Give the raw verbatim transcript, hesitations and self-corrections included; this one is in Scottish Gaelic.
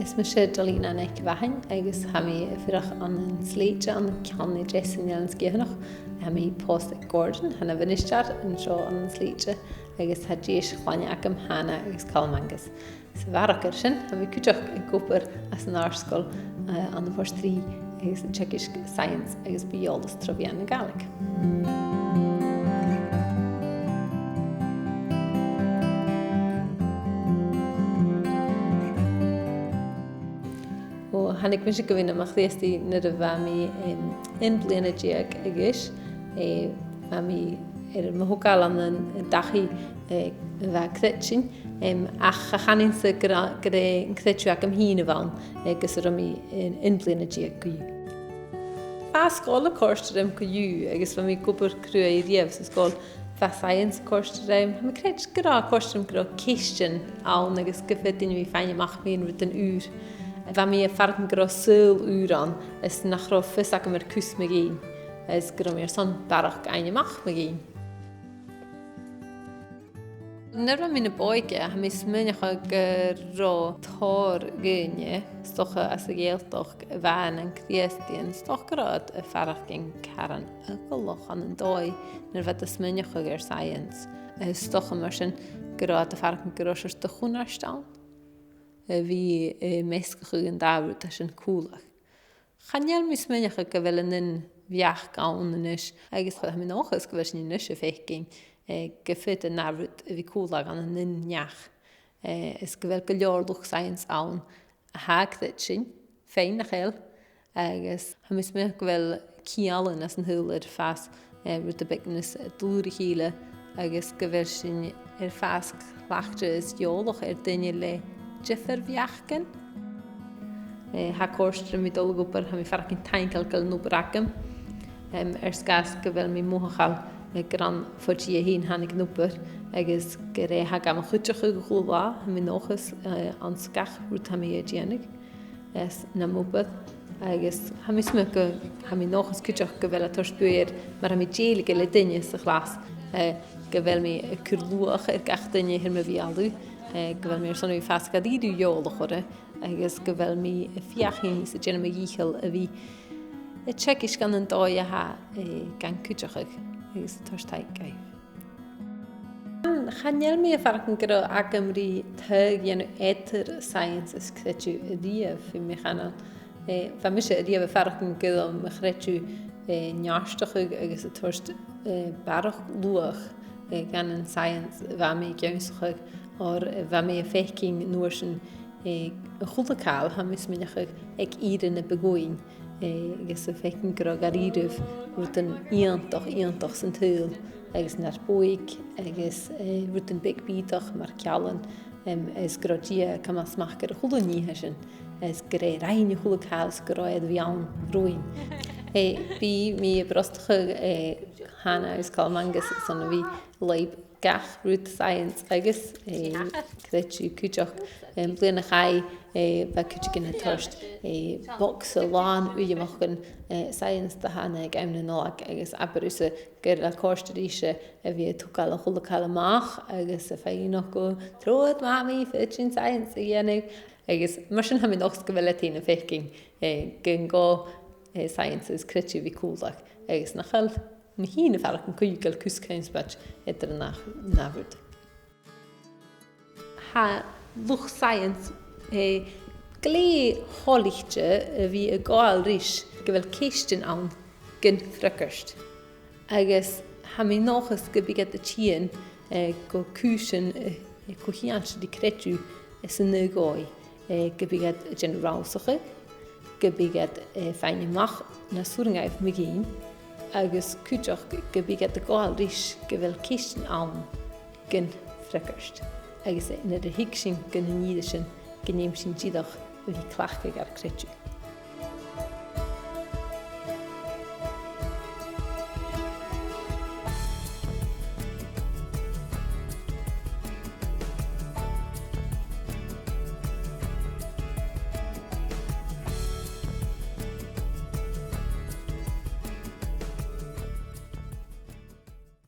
Is mise Dolina NicMhathain agus tha mi a' fuireach ann an Slèite, an ceann a deas an Eilein Sgitheanach. Tha mi pòsta aig Gordon, tha na mhinistear an seo ann an Slèite, agus tha dithis chloinne agam, Hannah agus Calum Angus. Sa bharrachd air sin, tha mi cuideachd ag obair anns an àrd-sgoil, eh, ann am Port Rìgh agus a' teagasg science agus bitheolas tro mheadhan na Gàidhlig. Ò, thàinig mise gu bhith nam Chrìosdaidh nuair a bha mi, em, aon bliadhna deug a dh'aois, eh, bha mi air mo thogail ann an, an dachaigh, eh, a bha creidsinn, em, ach cha chanainn-sa gur, gur e an creideamh agam fhìn a bh' ann, eh, gus an robh mi aon, aon bliadhna deug co-dhiù. Bha sgoil a' còrdadh rium co-dhiù, agus bha mi ag obair cruaidh riamh san sgoil. Bha science a' còrdadh rium. Tha mi a' creidsinn gun robh e a' còrdadh rium gun robh ceistean ann agus gum faigheadh daoine a bhith a' faighinn a-mach mu dheidhinn rudan ùra. Bha mi a' faireachdainn gun robh saoghal ùr ann, is nach robh fios agam air cus mu dheidhinn, is gun robh mi airson barrachd fhaighinn a-mach mu dheidhinn. Nuair a bha mi na b' òige, tha mi a' smaoineachadh gun robh tòrr dhaoine, 's dòcha às a' Ghàidhealtachd, a bha nan Crìosdaidhean, 's dòcha gun robh iad a' faireachdainn caran eagalach ann an dòigh nuair a bha iad a' smaoineachadh air science. Eh, 's dòcha mar sin gun robh iad a' faireachdainn gun robh seòrsa de chunnart ann a bhith, eh, measgachadh an dà rud, tha sin cùlaibh. Chan eil mi a' smaoineachadh gu bheil an aon bheachd ann a-nis, agus tha mi an dòchas gu bheil sinn a-nis a' faicinn, eh, gum faod an dà rud a bhith cùlaibh ann an aon neach, eh, is gu bheil gu leòr luchd-science ann a tha a' creidsinn, fhèin nach eil, agus tha mi a' smaoineachadh gu bheil cianalan anns an t-saoghal air fàs, eh, rud beag nas dlùire a chèile, agus gu bheil sinn air fàs cleachdte is eòlach air daoine le diofar bheachdan. Eh, tha e a' còrdadh rium a bhith a' dol a dh'obair, tha mi a' faireachdainn taingeil gu bheil an obair agam. Em, air sgàth 's gu bheil mi mothachail, eh, gur ann bho Dhia fhèin a thàinig an obair, agus gur e a th' agam a' cuideachadh a h-uile là, tha mi an dòchas, eh, anns gach rud a tha mi a' dèanamh. Is nam obair, agus tha mi a' smaoineachadh gu, tha mi an dòchas cuideachd gu bheil e a' toirt buaidh air mar a tha mi a' dèiligeadh le daoine sa chlas, eh, gu bheil mi a' cur luach air gach duine air mo bheulaibh, eh, gu bheil mi airson a bhith a' fàs gu ìre eòlach orra, agus gu bheil mi a' feuchainn 's a' dèanamh mo dhìcheall a bhith a' teagasg ann an dòigh a tha, eh, gan cuideachadh agus a' toirt taic dhaibh. Chan, chan eil mi a' faireachdainn gun robh agam ri taghadh a dhèanamh eadar science is creideamh a-riamh, feumaidh mi a chantainn. Eh, bha mise a-riamh a' faireachdainn gun robh mo chreideamh, eh, neartachadh agus a' toirt, eh, barrachd luach, eh, dhan an science a bha mi ag ionnsachadh, oir, eh, bha mi a' faicinn an uair sin, eh, a h-uile càil, tha mi a' smaoineachadh, aig ìre na bu ghoirin, eh, agus a' faicinn gun robh dha-rìribh rudan iongantach, iongantach san t-saoghal, agus nar buidheann, agus, eh, rudan beag bìodach mar ceallan, em, is gun robh Dia a' cumail smachd air a h-uile nì a tha sin, is gur e a rinn a h-uile càil is gun robh e air a bhith ann romhainn. Eh, bidh mi a' brosnachadh, eh, Hannah is Calum Angus airson a bhith a' lorg gach rud science agus, eh, creideamh cuideachd. Am bliadhna a chaidh, eh, bha cuideigin a' toirt, eh, bogsa làn uidheamachdan, eh, science do Hannah aig àm na Nollaig, agus abair thusa gur e a' chòrdadh ris a bhith a' togail a h-uile càil a-mach agus a' faighneachd, "Trobhad, Mamaidh, faodaidh sinn science a dhèanamh." Agus mar sin tha mi an dòchas gu bheil iad fhèin a' faicinn, eh, gun gabh, eh, science is creideamh a bhith còmhla, agus nach eil mi fhìn a' faireachdainn co-dhiù gu bheil cus coimhearsnachd eadar an dà, dà rud. Tha luchd-science, eh, glè thoilichte a bhith a' gabhail ris gu bheil ceistean ann gun freagairt. Agus tha mi an dòchas gum bi iad a' tighinn, eh, gu cùisean, eh, eh, co-cheangailte ri creideamh, eh, san aon dòigh, eh, gum bi iad a' dèanamh rannsachadh, gum bi iad, eh, a' faighinn a-mach nas urrainn dhaibh mu dheidhinn, agus cuideachd gum bi iad a' gabhail ris gu bheil ceistean ann gun freagairt. Agus, eh, nuair a thig sinn gun an ìre sin, gun dèan sinn dìreach a bhith a' cleachdadh ar creideamh.